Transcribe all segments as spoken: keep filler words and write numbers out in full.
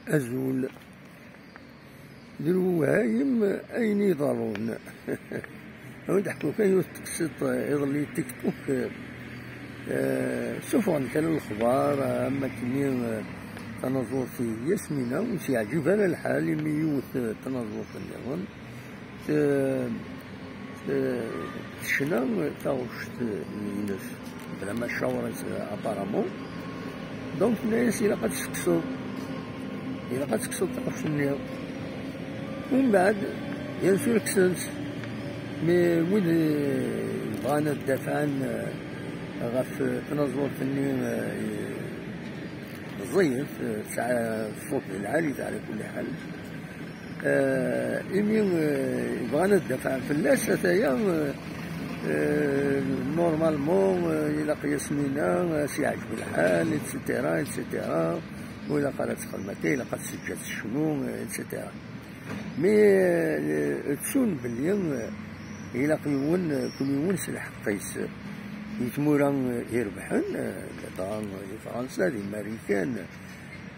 Azul. D lewhayem ayen iḍerrun. Ad wen-d-ḥkuɣ kan yiwet teqsiṭ iḍelli TikTok. Eh, ssufɣen kan lexbar, eh, am akkenni, eh, tanaẓurt Yasmina, ur s-yeɛǧib ara lḥal imi yiwet, eh, tanaẓurt nniḍen. Te-, te-, tecna taɣect-nnes, bla ma tcawṛet, apparemment. Donc, tenna-yas, ilaq ad tessekseḍ, ilaq ad tessekseḍ taɣect-nni. Umbeɛd, bien sûr, kksen-tt. Mais wid, eh, bɣan ad dafɛen, eh, ɣef tnaẓurt-nni, eh, meẓẓiyet, eh, tesɛa ṣṣut d lɛali, ɛla kulli ḥal. Eh, imi, eh, bɣan ad dafɛen fell-as, ataya, eh, eh, normalement, eh, ilaq Yasmina, eh, s-yeɛǧeb lḥal, et cetera, et cetera. Ur ilaq ara ad texdem akka, ilaq ad teǧǧ ad tecnu, eh, et cetera. Mi, eh, ttun belli, eh, ilaq yiwen, eh, kun yiwen s lḥeqq-is. Di tmura, eh, irebḥen, eh, dɣa di Fransa, di Marikan,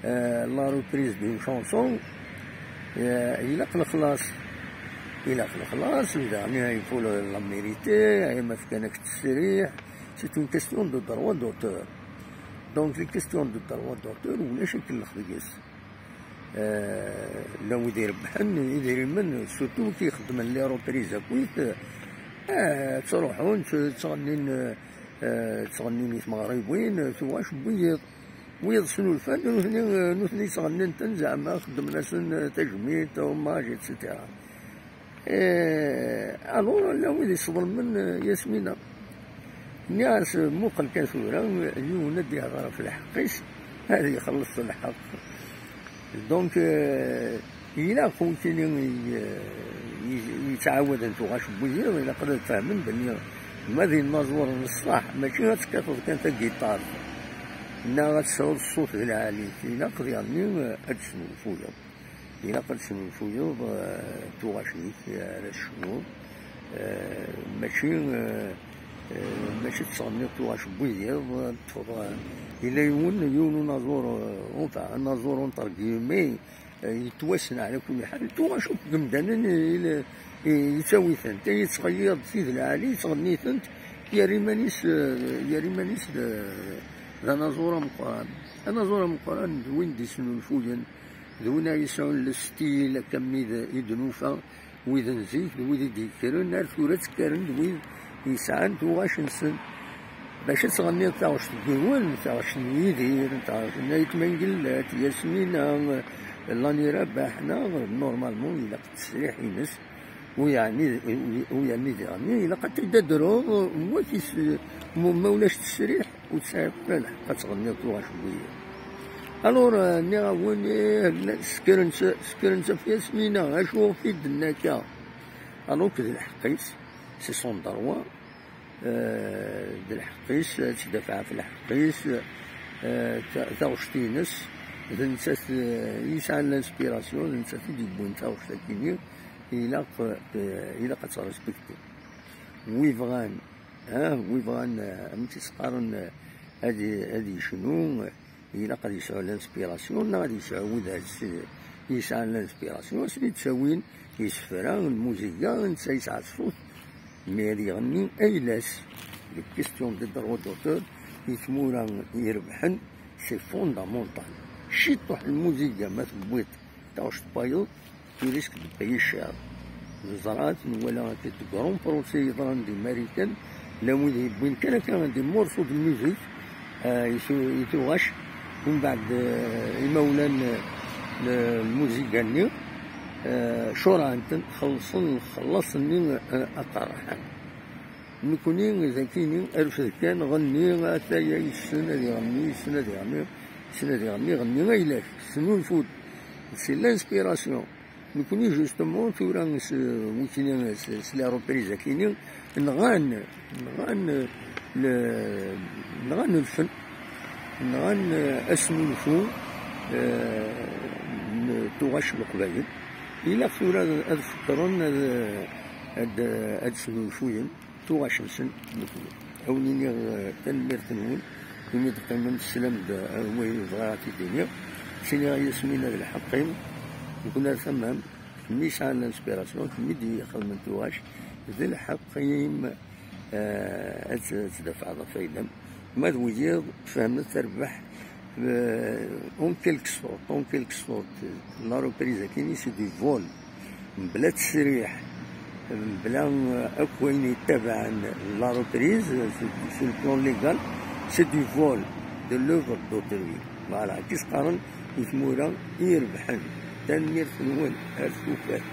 eh, la reprise d'une chanson, eh, ilaq lexlaṣ. Ilaq lexlaṣ, daɣen il faut la mériter, ay ma fkan-ak ttesriḥ. C'est une question de droit d'auteur. Donc, les questions de droit d'auteur, ulac akellex deg-s. Eh, llan wid irebḥen idrimen, surtout ki ixeddmen les reprises akkit, eh, ttruḥun, tt-, ttɣennin, eh, ttɣennin i tmeɣriwin, tuɣac n wiyiḍ. Wiyiḍ snulfan, nutni, eh, nutni ttɣennin-ten, zeɛma xeddmen-asen, eh, tajmilt, hommage, et cetera. Eh, alors, llan wid yesḍelmen, eh, Yasmina. Nniɣ-as, muqel kan tura, yiwen ad d-ihder ɣef lḥeqq-is, ad ixelleṣ s lḥeqq. Donc, eh, ilaq wintini i, i, yettɛawaden tuɣac n wiyiḍ, ilaq ad fehmen belli ma d inaẓuren n ṣṣeḥ, mačči ad tekkateḍ kan tagiṭart, neɣ ad tesɛuḍ ṣṣut d lɛali, ilaq diɣenni, eh, ad tesnulfuyeḍ. Ilaq ad tesnulfuyeḍ, eh, tuɣac-ik, eh, ara tecnuḍ. Eh, mačči, eh, eh, mačči ad tesɣenniḍ tuɣac n wiyiḍ, eh, teṭṭfeḍ, eh, yella yiwen, yiwen unaẓur, eh, enfin, anaẓur entre guillemets, eh, yettwassen ɛla kulli ḥal, tuɣac akk n yemdanen i, i, yettawi-tent, yettxeyyiḍ-d tid lɛali, yettɣenni-tent, yerra iman-is, eh, yerra iman-is d, d anaẓur ameqqran. Anaẓur ameqqran d win d-isnulfuyen, d win ay yesɛun le style akka mi d, i d-nufa, wid n zik d wid i d-yekkren, ar tura ttekkaren d wid yesɛan tuɣac-nsen. Bac ad tɣenniḍ taɣect n yiwen, taɣect n Yidir, taɣect n Ayt Mengellat, Yasmina, Lani Rabaḥ, neɣ normalement ilaq ttesriḥ-ines, u yeɛni, u yeɛni diɣenni ilaq ad t-id-adreḍ, ma kis-, ma ulac ttesriḥ, ur tesɛiḍ ara lḥeqq ad tɣenniḍ tuɣac n wiyiḍ. Alors, euh, nniɣ-awen, eh, llan sekren-tt, sekren-tt ɣef Yasmina, acu i d-tenna akka? Alors que d lḥeqq-is, c'est son droit, euh, d lḥeqq-is, ad tdafeɛ ɣef lḥeqq-is, euh, ta-, taɣect-ines, d nettat, euh, i yesɛan l'inspiration, d nettat i d-yewwin taɣect-agi-nni, ilaq, euh, ilaq ad tt-respekti. Wi bɣan, ah, wi bɣan, eh, amek i s-qqaren, eh, ad i-, ad yecnu, eh, ilaq ad yesɛu l'inspiration, neɣ ad yesɛu wid s-, yesɛan l'inspiration, ad sen-id-ttawin isefra, lmuziga, netta yesɛa ṣṣut, mi ad iɣenni ayla-s. Les questions de droit d'auteur, i tmura irebḥen, c'est fondamental. Ciṭuḥ lmuziga ma tewwiḍ taɣect n wayeḍ, tu risques de payer cher. Neẓra-t, nwala-t deg grand procès yeḍran di Marikan, llan wid yewwin kan akka des morceaux de musique, euh, i tu-, i tuɣac, umbeɛd, euh, imawlan, euh, n lmuziga-nni, euh, curɛen-ten, xellṣen lxellaṣ-nni, euh, aqerḥan. Nekni, d akini, rfed kan, ɣenni, ataya yessen ad iɣenni, yessen ad iɣenni, yessen ad iɣenni, ɣenni ayla-k, snulfu-d. C'est l'inspiration. Nekni, justement, tura s, wikini, s, s les reprises akini, nɣan, nɣan, le, nɣan lfen, nɣan asnulfu, eh, n tuɣac n Leqbayel. Ilaq tura ad, ad fekkren ad, ad, ad snulfuyen tuɣac-nsen nekni. Ad wen-iniɣ, eh, tanemmirt-nwen, imi d-teqqimem teslam-d, eh, wayen bɣiɣ ad t-id-iniɣ. Ttiniɣ Yasmina d lḥeqq-im, nekni ar tama-m, kemm i yesɛan l'inspiration, kemm i d-ixedmen tuɣac, d lḥeqq-im, eh, ad tt-, ad tdafɛeḍ ɣef ayla-m. Ma d wiyiḍ, fehmet terbeḥ, eh, en quelque sorte, en quelque sorte, la reprise akini, c'est du vol. Mebla ttesriḥ, mebla, eh, akk wayen yettabaɛen la reprise, sur, sur le plan légal, c'est du vol de l'œuvre d'autrui. Voilà, akken i s-qqaren i tmura irebḥen. Tanemmirt-nwen, ar tufat.